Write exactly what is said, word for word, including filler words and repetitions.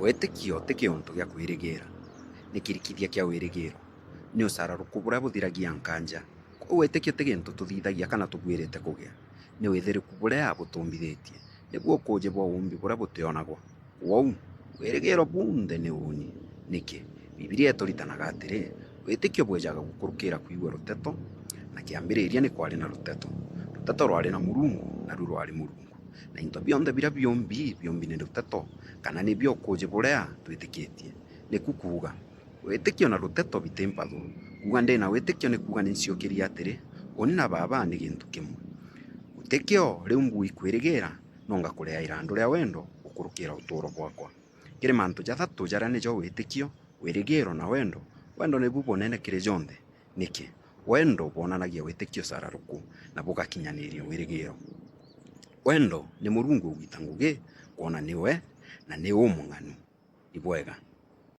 Witikio ti kiuntu gia kwirigiira, ni kirikithia kia wirigiro, ni ucararuku buria buthiragia nkanja. Kwou witikio ti gintu tuthithagia kana tubuirite kugia, ni withiriku buria butumbithitie, nibuo ukuuji bwa uumbi buria butionagwa. Kwou, wirigiro bunthe ni uuni. Niki? Bibilia ituritanaga atiri, witikio bwejaga gukurukira kwigua ruteto, na kiambiriria ni kwari na ruteto. Ruteto rwari na Murungu, naru rwari Murungu. Na into bionthe biria biumbi, biumbi ni ruteto, kana nibio ukuuji buria twitikitie. Niku kuuga, witikio na ruteto biti mpathu. Kuuga ndi na witikio ni kuuga ni nciukirie atiri, uni na Baaba ni gintu kimwe. Gutikio riu mbui kwirigiira, no ngakurea irandu ria wendo gukurukira utuuro bwakwa. Kiri mantu jathatu jaria nijo witikio, wirigiro na wendo, wendo nibu bunene kiri jonthe. Niki? Wendo bwonanagia witikio ucararuku, na bugakinyaniria wirigiro. Wendo ni Murungu ugwita ngugi kwona ni we na ni umung'anu. Ibwega.